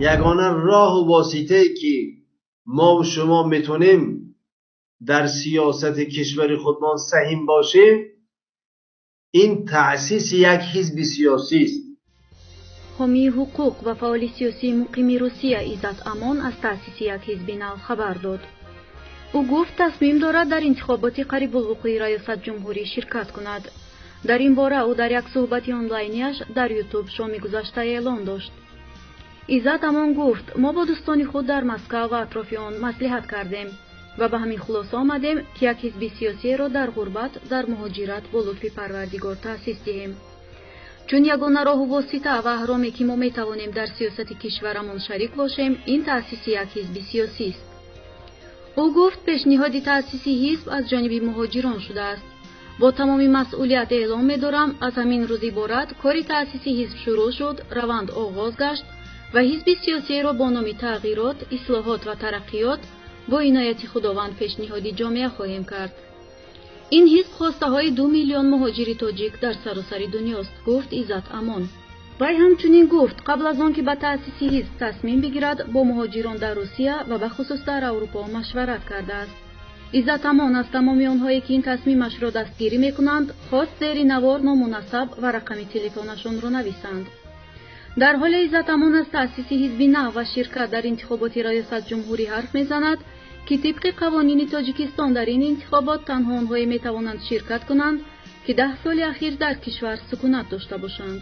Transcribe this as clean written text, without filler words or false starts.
Ягона роҳу воситае ки мо ва шумо метавонем дар сиёсати кишвари худмон саҳим бошем, ин таъсиси як ҳизби сиёсист. Ҳомии ҳуқуқ ва фаъоли сиёсии муқими Русия Иззат Амон аз таъсиси як ҳизби нав хабар дод. Ӯ гуфт, тасмим дорад дар интихоботи қарибулвуқӯи раёсатҷумҳурӣ ширкат кунад. Дар ин бора ӯ дар як суҳбати онлайнияш дар Ютуб шоми гузашта эълон дошт. Иззат Амон гуфт: мо бо дӯстони худ дар Москав ва атрофи он маслиҳат кардем ва ба ҳамин хулоса омадем, ки як ҳизби сиёсиеро дар ғурбат, дар муҳоҷират бо лутфи Парвардигор таъсис диҳем. Чун ягона роҳу восита ва аҳроме, ки мо метавонем дар сиёсати кишварамон шарик бошем, ин таъсиси як ҳизби сиёсист. Ӯ гуфт, пешниҳоди таъсиси ҳизб аз ҷониби муҳоҷирон шудааст. Бо тамоми масъулият эълон медорам, аз ҳамин рӯз иборат кори таъсиси ҳизб шурӯъ шуд, раванд оғоз гашт ва ҳизби сиёсиеро бо номи Тағйирот, ислоҳот ва тараққиёт бо инояти Худованд пешниҳоди ҷомеа хоҳем кард. Ин ҳизб хостаҳои 2 миллион муҳоҷири тоҷик дар саросари дунёст, гуфт Иззат Амон. Вай ҳамчунин гуфт, қабл аз он ки ба таъсиси ҳизб тасмим бигирад, бо муҳоҷирон дар Русия ва бахусус дар Аврупо машварат кардааст. Иззат Амон аз тамоми онҳое, ки ин тасмимашро дастгирӣ мекунанд, хост зери навор ному насаб ва рақами телефонашонро нависанд. Дар ҳоле Иззат Амон аз таъсиси ҳизби нав ва ширкат дар интихоботи раёсатҷумҳурӣ ҳарф мезанад, ки тибқи қавонини Тоҷикистон дар ин интихобот танҳо онҳое метавонанд ширкат кунанд, ки 10 соли ахир дар кишвар сукунат дошта бошанд.